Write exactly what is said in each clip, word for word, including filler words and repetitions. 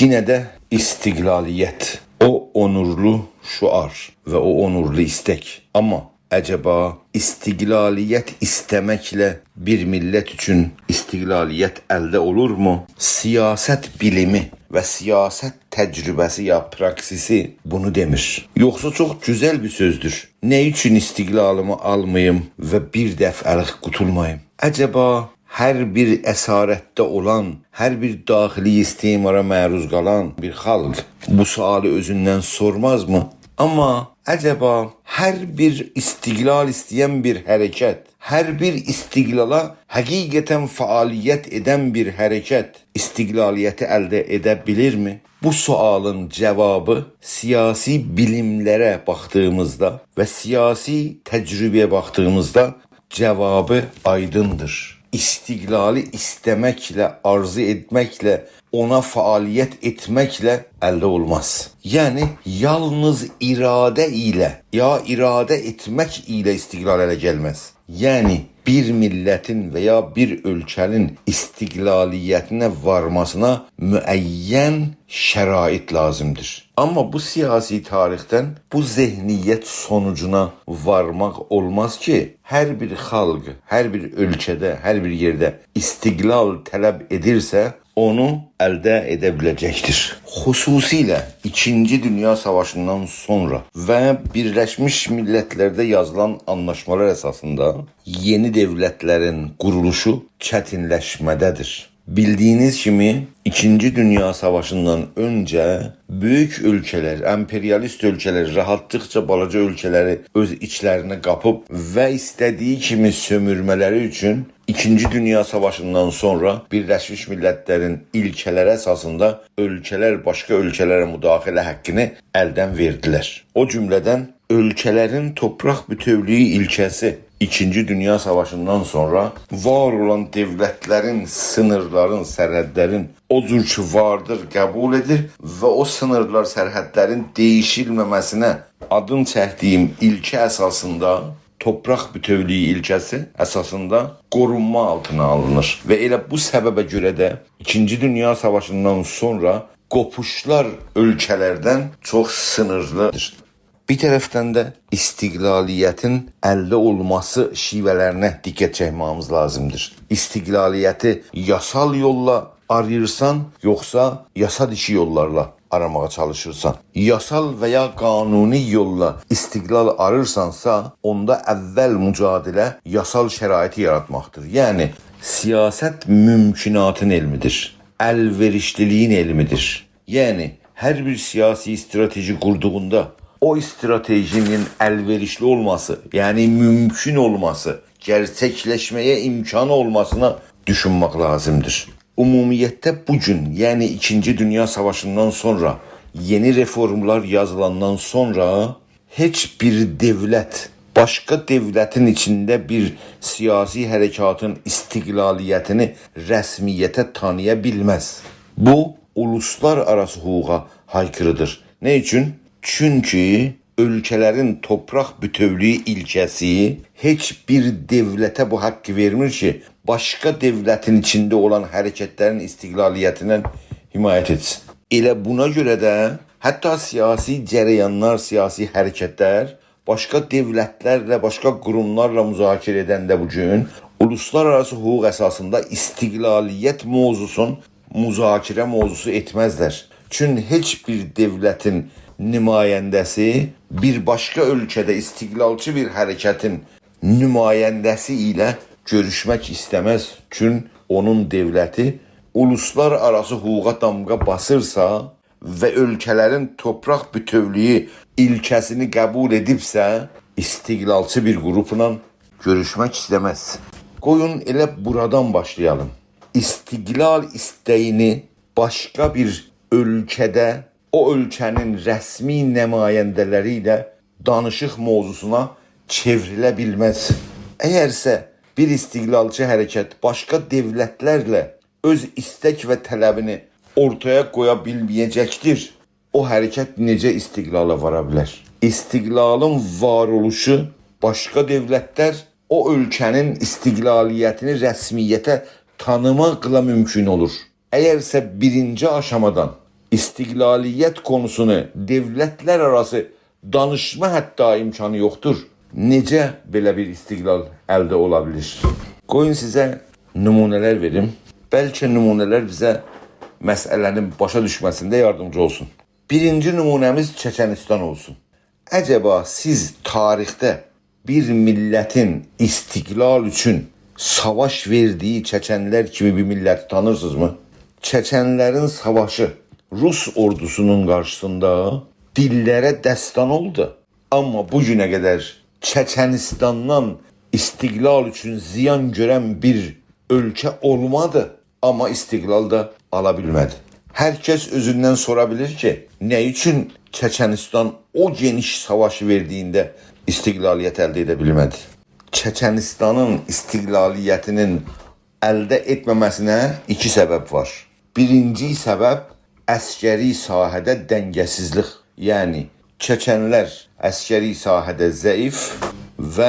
یئنه ده استقلالیت، او اونورلو شعار و او اونورلو ایستک. آمما عجبا استقلالیت ایسته‌مکله بیر میللت اوچون استقلالیت الده اولورمو؟ سیاست بیلیمی و سیاست تجربه‌سی یا پراکسیسی بونو دئمیر. یوخسا چوخ گؤزل بیر سؤزدور: «نه اوچون استقلالیمی آلماییم و بیر دفعه‌لیک قوتولماییم؟» عجبا هر بیر اسارتده اولان، هر بیر داخلی استعمارا معروض قالان بیر خالق بو سؤالی اؤزوندن سورمازمی؟ آمما عجبا هر بیر استقلال ایسته‌ین بیر حرکت، هر بیر استقلالا حقیقتاً فعالیت ائدن بیر حرکت استقلالیتی الده ائده بیلیرمی؟ بو سؤالین جاوابی سیاسی بیلیملره باخدیغیمیزدا و سیاسی تجربه‌یه باخدیغیمیزدا جاوابی آیدیندیر. استقلالی ایسته‌مکله، آرزو ائتمکله، اونا فعالیت ائتمکله الده اولماز. یعنی، یالنیز اراده ایله، یا اراده ائتمک ایله استقلال اله گلمز. یعنی، بیر میللتین و یا بیر اؤلکه‌نین استقلالیتینه وارماسینا معین شرایط لازیمدیر. آمما بو سیاسی تاریخدن بو ذهنیت سونوجونا وارماق اولماز کی، هر بیر خالق، هر بیر اؤلکه‌ده، هر بیر یئرده استقلال طلب ائدیرسه، اونو الده ائده بیله‌جکدیر. خصوصیله ایکینجی دونیا ساواشیندان سونرا و بیرلشمیش میللتلرده یازیلان آنلاشمالار اساسیندا یئنی دؤولتلرین قورولوشو چتینلشمه‌ده‌دیر. بیلدیگینیز کیمی، ایکینجی دونیا ساواشیندان اؤنجه بؤیوک اؤلکه‌لر، امپریالیست اؤلکه‌لر راحاتلیقجا بالاجا اؤلکه‌لری اؤز ایچلرینه قاپیب و ایسته‌دیگی کیمی سؤمورمه‌لری اوچون ایکینجی دونیا ساواشیندان سونرا بیرلشمیش میللتلرین ایلکه‌لری اساسیندا اؤلکه‌لر باشقا اؤلکه‌لره مداخله حاققینی الدن وئردیلر. او جمله‌دن اؤلکه‌لرین توپراق بوتؤولویو ایلکه‌سی ایکینجی دونیا ساواشیندان سونرا وار اولان دؤولتلرین سینیرلارین، سرحدلرین او جور کی واردیر، قبول ائدیر و او سینیرلار، سرحدلرین دییشیلمه‌مه‌سینه آدین چکدیگیم ایلکه اساسیندا، توپراق بوتؤولویو ایلکه‌سی اساسیندا قورونما آلتینا آلینیر. و ائله بو سببه گؤره ده ایکینجی دونیا ساواشیندان سونرا قوپوشلار اؤلکه‌لردن چوخ سینیرلیدیر. بیر طرفدن ده استقلالیتین الده اولماسی شیوه‌لرینه دقت چکمه‌ییمیز لازیمدیر. استقلالیتی یاسال یوللا آراییرسان، یوخسا یاسا دیشی یوللارلا آراماغا چالیشیرسان؟ یاسال و یا قانونی یوللا استقلال آراییرسانسا، اوندا اول مجادله یاسال شرایطی یاراتماقدیر. یعنی، سیاست مومکوناتین علمیدیر، الوئریشلیلیگین علمیدیر. یعنی، هر بیر سیاسی استراتژی قوردوغوندا او استراتژی‌نین الوئریشلی اولماسی، یعنی مومکون اولماسی، گئرچکلشمه‌یه امکانی اولماسینا دوشونمک لازیمدیر. عمومیتله بو گون، یعنی ایکینجی دونیا ساواشیندان سونرا، یئنی رفورملار یازیلاندان سونرا هئچ بیر دؤولت باشقا دؤولتین ایچینده بیر سیاسی حرکاتین استقلالیتینی رسمیته تانییا بیلمز. بو، اولوسلارآراسی حقوقا آیکیریدیر. نه اوچون؟ چونکی اؤلکه‌لرین توپراق بوتؤولویو ایلکه‌سی هئچ بیر دؤولته بو حاققی وئرمیر کی، باشقا دؤولتین ایچینده اولان حرکتلرین استقلالیتیندن حمایت ائتسین. ائله بونا گؤره ده حتی سیاسی جریانلار، سیاسی حرکتلر باشقا دؤولتلرله، باشقا قوروملارلا مذاکره ائدنده بو گون اولوسلارآراسی حقوق اساسیندا استقلالیت موضوعسون مذاکره موضوعسو ائتمزلر. چون هئچ بیر دؤولتین نماینده‌سی بیر باشقا اؤلکه‌ده استقلالچی بیر حرکتین نماینده‌سی ایله گؤروشمک ایسته‌مز. چون اونون دؤولتی اولوسلارآراسی حقوقا دامغا باسیرسا و اؤلکه‌لرین توپراق بوتؤولویو ایلکه‌سینی قبول ائدیبسه، استقلالچی بیر قروپلا گؤروشمک ایسته‌مز. قویون ائله بورادان باشلایالیم. استقلال ایسته‌یینی باشقا بیر اؤلکه‌ده او اؤلکه‌نین رسمی نماینده‌لری ایله دانیشیق موضوعسونا چئوریله بیلمز. اگرسه بیر استقلالچی حرکت باشقا دؤولتلرله اؤز ایستک و طلبینی اورتایا قویا بیلمه‌یه‌جکدیر، او حرکت نئجه استقلالا وارا بیلر؟ استقلالین وار اولوشو باشقا دؤولتلر او اؤلکه‌نین استقلالیتینی رسمیته تانیماقلا مومکون اولور. اگرسه بیرینجی آشامادان استقلالیت قونوسونو دؤولتلر آراسی دانیشما حتی امکانی یوخدور. نئجه بئله بیر استقلال الده اولا بیلیر؟ قویون سیزه نمونه‌لر وئریم. بلکه نمونه‌لر بیزه مسئله‌نین باشا دوشمه‌سینده یاردیمجی اولسون. بیرینجی نمونه‌میز چچنیستان اولسون. عجبا سیز تاریخده بیر میللتین استقلال اوچون ساواش وئردیگی چچنلر کیمی بیر میللتی تانیرسینیزمی؟ چچنلرین ساواشی روس اوردوسونون قارشیسیندا دیللره دستان اولدو. آمما بو گونه قدر چچنیستاندان استقلال اوچون زیان گؤرن بیر اؤلکه اولمادی. آمما استقلال دا آلا بیلمه‌دی. هر کس اؤزوندن سورا بیلیر کی، نه اوچون چچنیستان او گئنیش ساواشی وئردیگینده استقلالیت الده ائده بیلمه‌دی؟ چچنیستانین استقلالیتینین الده ائتمه‌مه‌سینه ایکی سبب وار. بیرینجی سبب عسکری ساحه‌ده دنگه‌سیزلیک. یعنی، چچنلر عسکری ساحه‌ده ضعیف و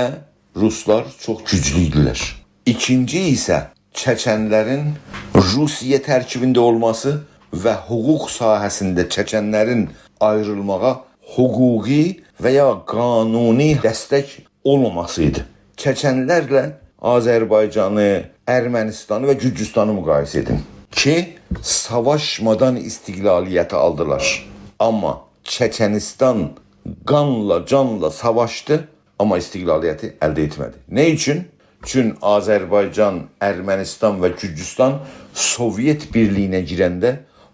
روسلار چوخ گوجلو ایدیلر. ایکینجی ایسه چچنلرین روسیه ترکیبینده اولماسی و حقوق ساحه‌سینده چچنلرین آیریلماغا حقوقی و یا قانونی دستک اولماماسی ایدی. چچنلرله آذربایجانی، ارمنیستانی و گورجوستانی مقایسه ائدین کی، ساواشمادان استقلالیتی آلدیلار. آمما چچنیستان قانلا، جانلا ساواشدی، آمما استقلالیتی الده ائتمه‌دی. نه اوچون؟ چون آذربایجان، ارمنیستان و گورجوستان سوویئت بیرلیگینه گیرنده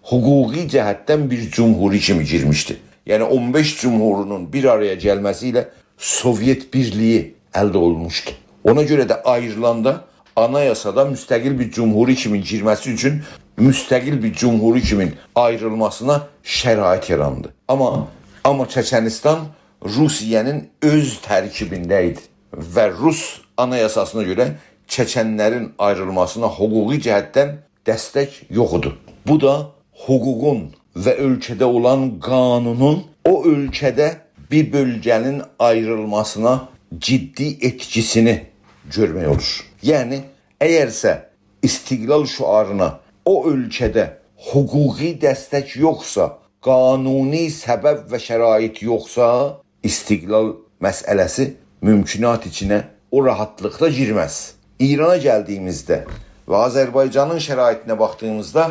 حقوقی جهتدن بیر جمهوری کیمی گیرمیشدی. یعنی اون بئش جمهورونون بیر آرایا گلمه‌سی ایله سوویئت بیرلیگی الده اولموشدو. اونا گؤره ده آیریلاندا آنایاسادا مستقل بیر جمهوری کیمی گیرمه‌سی اوچون مستقل بیر جمهوری کیمی آیریلماسینا شرایط یاراندی. آمما، آمما چچنیستان روسیه‌نین اؤز ترکیبینده ایدی و روس آنایاساسینا گؤره چچنلرین آیریلماسینا حقوقی جهتدن دستک یوخ ایدی. بو دا حقوقون و اؤلکه‌ده اولان قانونون او اؤلکه‌ده بیر بؤلگه‌نین آیریلماسینا جدی ائتکیسینی گؤرمک اولور. یعنی، اگرسه استقلال شعارینا او اؤلکه‌ده حقوقی دستک یوخسا، قانونی سبب و شرایط یوخسا، استقلال مسئله‌سی ممکنات ایچینه او راحتلیقدا گیرمز. ایرانا گلدیگیمیزده و آذربایجانین شرایطینه باخدیغیمیزدا،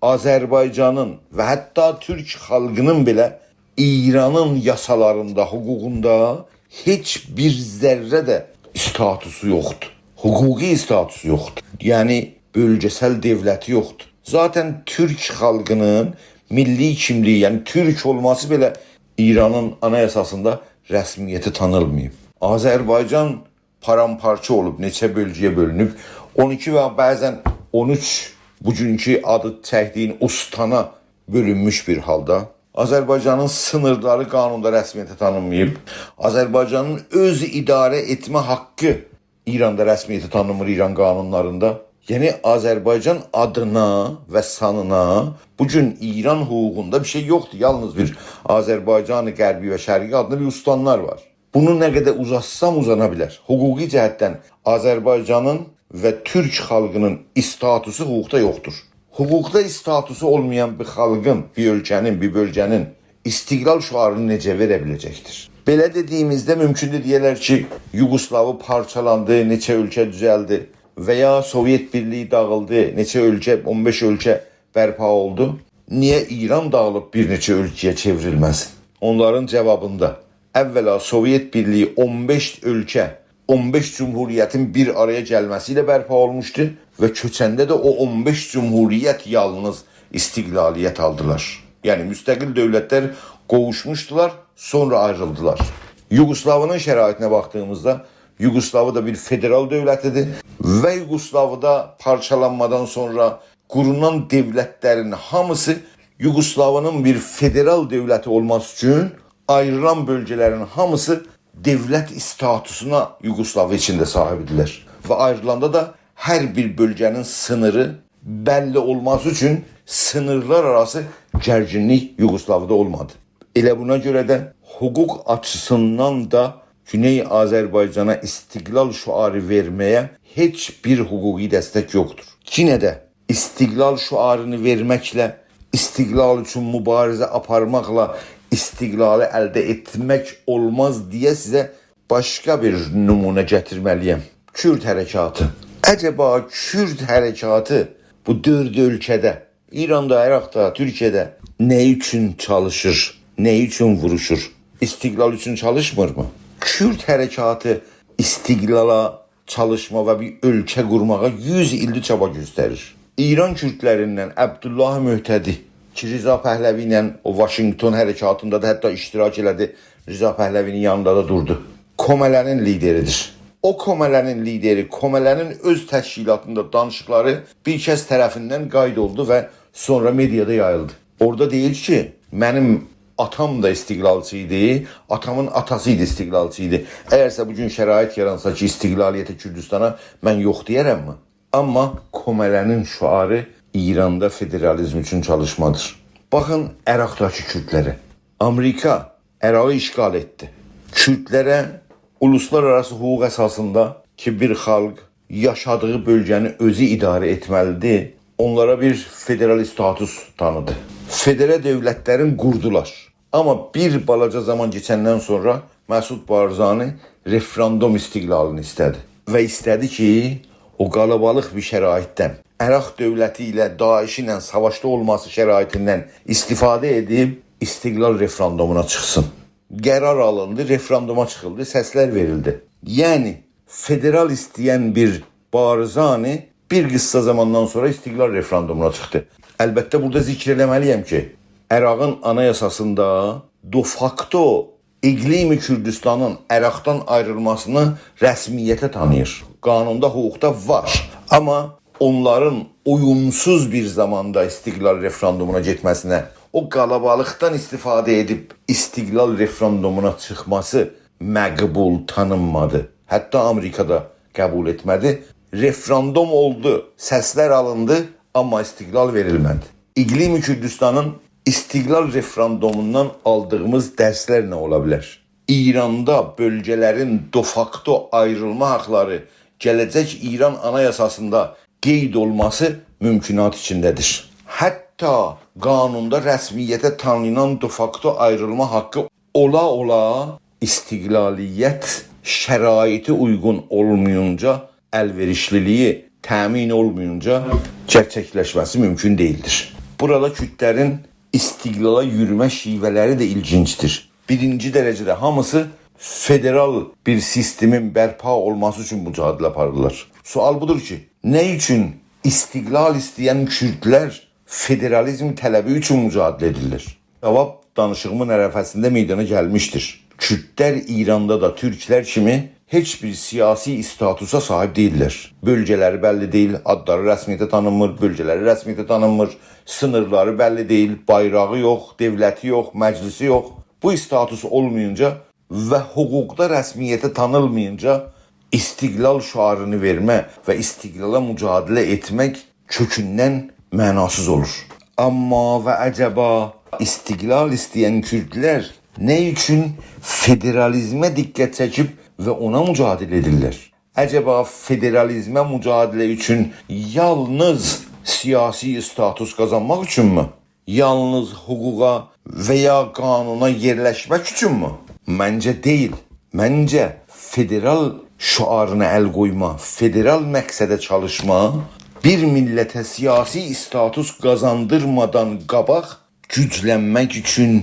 آذربایجانین و حتی تورک خالقینین بئله ایرانین یاسالاریندا، حقوقوندا هئچ بیر ذره ده استاتوسو یوخدور. حقوقی استاتوسو یوخدور. یعنی، بؤلگه‌سل دؤولتی یوخدور. ذاتاً تورک خالقینین میللی کیملیگی، یعنی تورک اولماسی بئله ایرانین آنایاساسیندا رسمیتی تانینماییب. آذربایجان پارامپارچا اولوب، نئچه بؤلگه‌یه بؤلونوب. اون ایکی و بعضاً اون اوچ، بوگونکو آدی چکدیگین استانا بؤلونموش بیر حالدا. آذربایجانین سینیرلاری قانوندا رسمیتی تانینماییب. آذربایجانین اؤز اداره ائتمه حاققی ایراندا رسمیتی تانینمیر، ایران قانونلاریندا. یعنی، آذربایجان آدینا و سانینا بوگون ایران حقوقوندا بیر شئی یوخدور. یالنیز بیر آذربایجان غربی و شرقی آدیندا بیر استانلار وار. بونو نه قدر اوزاتسام اوزانا بیلر. حقوقی جهتدن آذربایجانین و تورک خالقینین استاتوسو حقوقدا یوخدور. حقوقدا استاتوسو اولمایان بیر خالقین، بیر اؤلکه‌نین، بیر بؤلگه‌نین استقلال شعارینی نئجه وئره بیله‌جکدیر؟ بئله دئدیگیمیزده مومکوندور دئیه‌لر کی، یوگوسلاوی پارچالاندی، نئچه اؤلکه دوزلدی و یا سوویئت بیرلیگی داغیلدی، نئچه اؤلکه، اون بئش اؤلکه برپا اولدو. نییه ایران داغیلیب بیر نئچه اؤلکه‌یه چئوریلمه‌سین؟ اونلارین جاوابیندا، اولا سوویئت بیرلیگی اون بئش اؤلکه، اون بئش جمهوریتین بیر آرایا گلمه‌سی ایله برپا اولموشدو و کؤچنده ده او اون بئش جمهوریت یالنیز استقلالیت آلدیلار. یعنی مستقل دؤولتلر قوووشموشدولار، سونرا آیریلدیلار. یوگوسلاوی‌نین شرایطینه باخدیغیمیزدا، یوگوسلاوی دا بیر فدرال دؤولت ایدی و یوگوسلاوی‌دا پارچالانمادان سونرا قورولان دؤولتلرین هامیسی یوگوسلاوی‌نین بیر فدرال دؤولتی اولماسی اوچون آیریلان بؤلگه‌لرین هامیسی دؤولت استاتوسونا یوگوسلاوی ایچینده صاحیب ایدیلر. و آیریلاندا دا هر بیر بؤلگه‌نین سینیری بللی اولماسی اوچون سینیرلار آراسی گرگینلیک یوگوسلاوی‌دا اولمادی. ائله بونا گؤره ده حقوق آچیسیندان دا گونئی آذربایجانا استقلال شعاری وئرمه‌یه هئچ بیر حقوقی دستک یوخدور. یئنه ده استقلال شعارینی وئرمکله استقلال اوچون مبارزه آپارماقلا استقلالی الده ائتمک اولماز دئیه سیزه باشقا بیر نمونه گتیرمه‌لی‌یم. کورد حرکاتی. عجبا کورد حرکاتی بو دؤرد اؤلکه‌ده، ایراندا، عراقدا، تورکیه‌ده نه اوچون چالیشیر، نه اوچون ووروشور؟ استقلال اوچون چالیشمیرمی؟ کورد حرکاتی استقلالا چالیشما و بیر اؤلکه قورماغا یوز ایلدیر چابا گؤستریر. ایران کوردلریندن عبدالله مهتدی کی، رضا پهلوی ایله او واشینگتن حرکاتیندا دا حتی اشتراک ائله‌دی، رضا پهلوی‌نین یانیندا دا دوردو. کومله‌نین لیدری‌دیر. او کومله‌نین لیدری، کومله‌نین اؤز تشکیلاتیندا دانیشیقلاری بیر کس طرفیندن قید اولدو و سونرا مئدیادا یاییلدی. اورادا دئییر کی، منیم آتام دا استقلالچی ایدی، آتامین آتاسی ایدی استقلالچی ایدی. اگرسه بو گون شرایط یارانسا کی، استقلالیت کوردوستانا، من یوخ دئیه‌رم‌می؟ آمما کومله‌نین شعاری ایراندا فدرالیزم اوچون چالیشمادیر. باخین عراقداکی کوردلره. آمریکا عراقی اشغال ائتدی. کوردلره اولوسلارآراسی حقوق اساسیندا کی، بیر خالق یاشادیغی بؤلگه‌نی اؤزو اداره ائتمه‌لیدیر، اونلارا بیر فدرال استاتوس تانیدی. فدرال دؤولتلرین قوردولار. آمما بیر بالاجا زامان کئچندن سونرا مسعود بارزانی رفراندوم استقلالینی ایسته‌دی. و ایسته‌دی کی، او قالابالیق بیر شرایطدن، عراق دؤولتی ایله داعش ایله ساواشدا اولماسی شرایطیندن استفاده ائدیب استقلال رفراندومونا چیخسین. قرار آلیندی، رفراندوما چیخیلدی، سسلر وئریلدی. یعنی، فدرال ایسته‌ین بیر بارزانی بیر قیسا زاماندان سونرا استقلال رفراندومونا چیخدی. البته، بورادا ذکر ائله‌مه‌لی‌یم کی، عراقین آنایاساسیندا دوفاکتو اقلیم کوردوستانین عراقدان آیریلماسینی رسمیته تانیییر. قانوندا، حقوقدا وار. آمما اونلارین اویومسوز بیر زاماندا استقلال رفراندومونا گئتمه‌سینه، او قالابالیقدان استفاده ائدیب استقلال رفراندومونا چیخماسی مقبول تانینمادی. حتی آمریکا دا قبول ائتمه‌دی. رفراندوم اولدو، سسلر آلیندی، آمما استقلال وئریلمه‌دی. اقلیم کوردوستانین استقلال رفراندوموندان آلدیغیمیز درسلر نه اولا بیلر؟ ایراندا بؤلگه‌لرین دوفاکتو آیریلما حاقلاری گله‌جک ایران آنایاساسیندا قید اولماسی ممکنات ایچینده‌دیر. حتی قانوندا رسمیته تانینان دوفاکتو آیریلما حاققی اولا-اولا استقلالیت شرایطی اویغون اولمایینجا، الوئریشلیلیگی تأمین اولمایینجا گئرچکلشمه‌سی ممکن دئییلدیر. بورادا کوردلرین استقلالا یورومه شیوه‌لری ده ایلگینجدیر. بیرینجی درجه‌ده هامیسی فدرال بیر سیستمین برپا اولماسی اوچون مجادله آپاریرلار. سؤال بودور کی، نه اوچون استقلال ایسته‌ین کوردلر فدرالیزم طلبی اوچون مجادله ائدیرلر؟ جاواب دانیشیغیمین عرفه‌سینده میدانا گلمیشدیر. کوردلر ایراندا دا تورکلر کیمی هئچ بیر سیاسی استاتوسا صاحیب دئییللر. بؤلگه‌لری بللی دئییل، آدلاری رسمیته تانینمیر، بؤلگه‌لری رسمیته تانینمیر، سینیرلاری بللی دئییل، بایراغی یوخ، دؤولتی یوخ، مجلسی یوخ. بو استاتوس اولمایینجا و حقوقدا رسمیته تانینمایینجا استقلال شعارینی وئرمه و استقلالا مجادله ائتمک کؤکوندن معناسیز اولور. آمما و عجبا استقلال ایسته‌ین کوردلر نه اوچون فدرالیزمه دقت چکیب و اونا مجادله ائدیرلر؟ عجبا فدرالیزمه مجادله اوچون یالنیز سیاسی استاتوس قازانماق اوچونمو؟ یالنیز حقوقا و یا قانونا یئرلشمک اوچونمو؟ منجه دئییل. منجه فدرال شعارینی ال قویما، فدرال مقصده چالیشما، بیر میللته سیاسی استاتوس قازاندیرمادان قاباق گوجلنمک اوچون،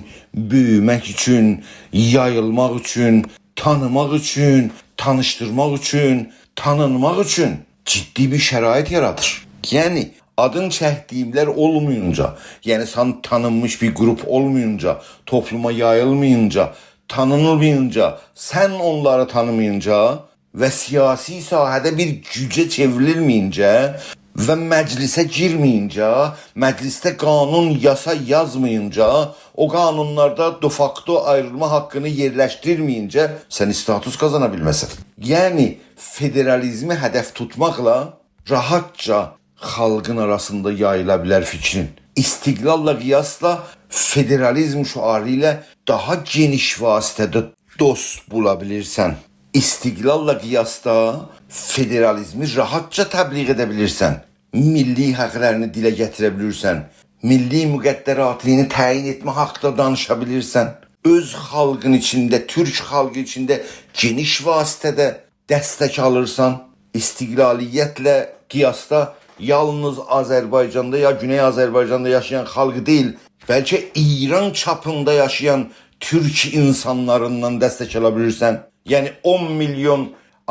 بؤیومک اوچون، یاییلماق اوچون، تانیماق اوچون، تانیشدیرماق اوچون، تانینماق اوچون جدی بیر شرایط یارادیر. یعنی، آدین چکدیگیملر اولمایینجا، یعنی سن تانینمیش بیر گروپ اولمایینجا، توپلوما یاییلمایینجا، تانینیلمایینجا، سن اونلاری تانیمایینجا و سیاسی ساحه‌ده بیر گوجه چئوریلمه‌یینجه و مجلسه گیرمه‌یینجه، مجلسده قانون، یاسا یازمایینجا، او قانونلاردا دوفاکتو آیریلما حاققینی یئرلشدیرمه‌یینجه سن استاتوس قازانا بیلمزسن. یعنی، فدرالیزمی هدف توتماقلا راحتجا خالقین آراسیندا یاییلا بیلر فیکرین. استقلاللا قیاسلا فدرالیزم شعاری ایله داها گئنیش وسعتده دوست بولا بیلیرسن. استقلاللا قیاسدا فدرالیزمی راحتجا تبلیغ ائده بیلیرسن. میللی حاقلارینی دیله گتیره بیلیرسن. میللی مقدراتینی تعیین ائتمه حاققیندا دانیشا بیلیرسن، اؤز خالقین ایچینده، تورک خالقی ایچینده گئنیش وسعتده دستک آلیرسان، استقلالیتله قیاسدا یالنیز آذربایجاندا یا گونئی آذربایجاندا یاشایان خالق دئییل، بلکه ایران چاپیندا یاشایان تورک اینسانلاریندان دستک آلا بیلیرسن. یعنی اون میلیون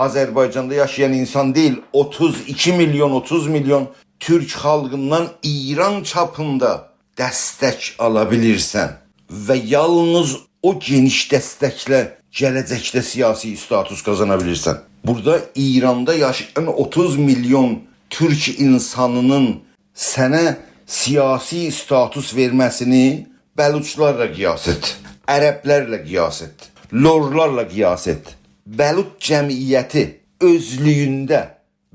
آذربایجاندا یاشایان اینسان دئییل، اوتوز ایکی میلیون، اوتوز میلیون تورک خالقیندان ایران چاپیندا دستک آلا بیلیرسن و یالنیز او گئنیش دستکله گله‌جکده سیاسی استاتوس قازانا بیلیرسن. بورادا ایراندا یاشایان اوتوز میلیون تورک اینسانینین سنه سیاسی استاتوس وئرمه‌سینی بلوچلارلا قیاس ائت، عربلرله قیاس ائت، لورلارلا قیاس ائت. بلوچ جمعیتی اؤزلویونده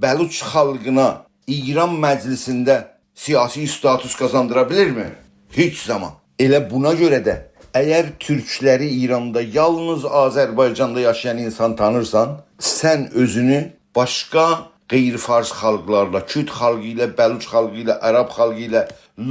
بلوچ خالقینا ایران مجلسینده سیاسی استاتوس قازاندیرا بیلیرمی؟ هئچ زامان. ائله بونا گؤره ده، اگر تورکلری ایراندا یالنیز آذربایجاندا یاشایان اینسان تانیرسان، سن اؤزونو باشقا غیر فارس خالقلارلا، کورد خالقی ایله، بلوچ خالقی ایله، عرب خالقی ایله،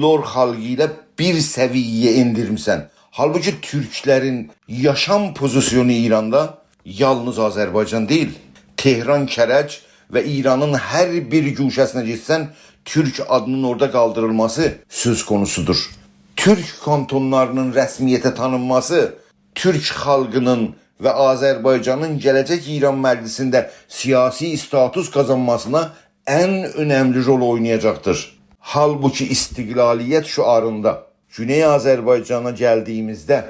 لور خالقی ایله بیر سویه‌یه ائندیرمیسن. حالبوکی تورکلرین یاشام پوزیسیونو ایراندا یالنیز آذربایجان دئییل، تهران، کرج و ایرانین هر بیر گوشه‌سینه گئتسن، تورک آدینین اورادا قالدیریلماسی سؤز قونوسودور. تورک کانتونلارینین رسمیته تانینماسی تورک خالقینین و آذربایجانین گله‌جک ایران مجلسینده سیاسی استاتوس قازانماسینا ان اؤنملی رول اوینایاجاقدیر. حالبوکی استقلالیت شعاریندا گونئی آذربایجانا گلدیییمیزده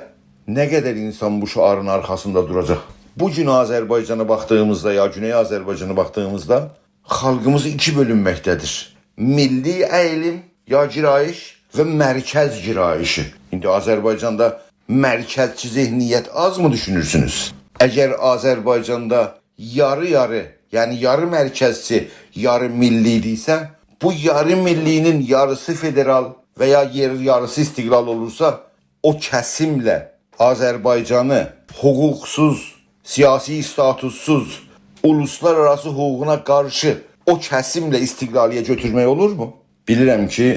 نه قدر اینسان بو شعارین آرخاسیندا دوراجاق؟ بو گون آذربایجانا باخدیغیمیزدا یا گونئی آذربایجانا باخدیغیمیزدا خالقیمیز ایکی بؤلونمکده‌دیر. میللی اَییلیم یا گرایش و مرکز گرایشی. ایندی آذربایجاندا مرکزچی ذهنیت آزمی دوشونورسونوز؟ اگر آذربایجاندا یاری-یاری، یعنی یاری مرکزچی، یاری میللی ایدیسه، بو یاری میللی‌نین یاریسی فدرال و یا یئر یاریسی استقلال اولورسا، او کسیمله آذربایجانی حقوقسوز، سیاسی استاتوسسوز، اولوسلارآراسی حقوقونا قارشی او کسیمله استقلالیه گؤتورمک اولورمو؟ بیلیرم کی،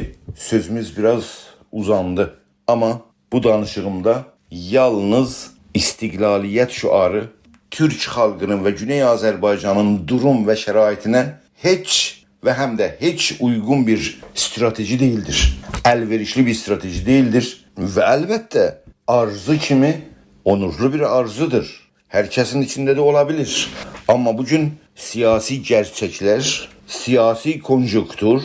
سؤزوموز بیر آز اوزاندی، آمما بو دانیشیغیمدا یالنیز استقلالیت شعاری تورک خالقینین و گونئی آذربایجانین دوروم و شرایطینه هئچ و هم ده هئچ اویغون بیر استراتژی دئییلدیر. الوئریشلی بیر استراتژی دئییلدیر. و البته، آرزو کیمی اونورلو بیر آرزودور. هر کسین ایچینده ده اولا بیلیر. آمما بو گون سیاسی گئرچکلر، سیاسی کونژونکتور،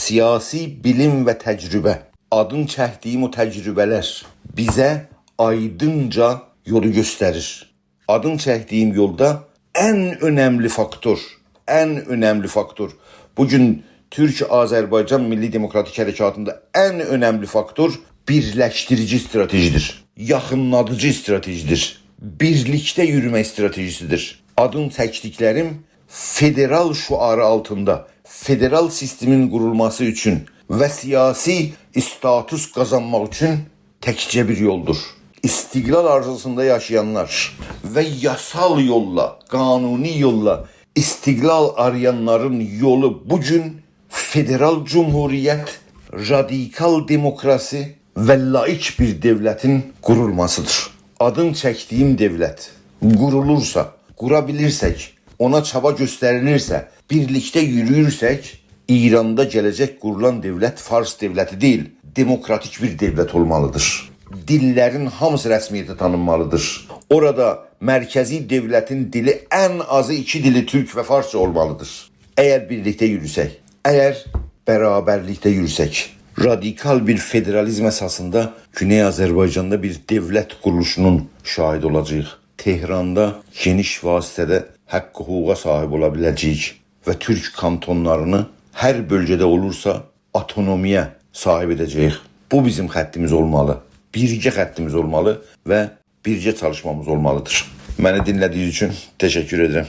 سیاسی بیلیم و تجربه، آدین چکدیییم او تجربه‌لر بیزه آیدینجا یولو گؤستریر. آدین چکدیییم یولدا ان اؤنملی فاکتور، ان اؤنملی فاکتور، بو گون تورک-آذربایجان میللی دموکراتیک حرکاتیندا ان اؤنملی فاکتور بیرلشدیریجی استراتژی‌دیر، یاخینلادیجی استراتژی‌دیر، بیرلیکده یورومک استراتژی‌سی‌دیر. آدین چکدیکلریم فدرال شعاری آلتیندا، فدرال سیستمین قورولماسی اوچون و سیاسی استاتوس قازانماق اوچون تکجه بیر یولدور. استقلال آرزوسوندا یاشایانلار و یاسال یوللا، قانونی یوللا استقلال آرایانلارین یولو بو گون فدرال جمهوریت، رادیکال دموکراسی و لائیک بیر دؤولتین قورولماسی‌دیر. آدین چکدیییم دؤولت قورولورسا، قورا بیلیرسک، اونا چابا گؤستریلیرسه، بیرلیکده یورویورسک، ایراندا گله‌جک قورولان دؤولت فارس دؤولتی دئییل، دموکراتیک بیر دؤولت اولمالی‌دیر. دیللرین هامیسی رسمیته تانینمالی‌دیر. اورادا مرکزی دؤولتین دیلی ان آزی ایکی دیلی، تورک و فارسجا، اولمالی‌دیر. اگر بیرلیکده یوروسک، اگر برابرلیکده یوروسک، رادیکال بیر فدرالیزم اساسیندا گونئی آذربایجاندا بیر دؤولت قورولوشونون شاهیدی اولاجاغیق. تهراندا گئنیش وسعتده حق حقوقا صاحیب اولا بیله‌جه‌ییک و تورک کانتونلارینی هر بؤلگه‌ده اولورسا اوتونومی‌یه صاحیب ائده‌جه‌ییک. بو بیزیم خطیمیز اولمالی. بیرگه خطیمیز اولمالی و بیرگه چالیشمامیز اولمالی‌دیر. منی دینله‌دیگینیز اوچون تشکر ائدیرم.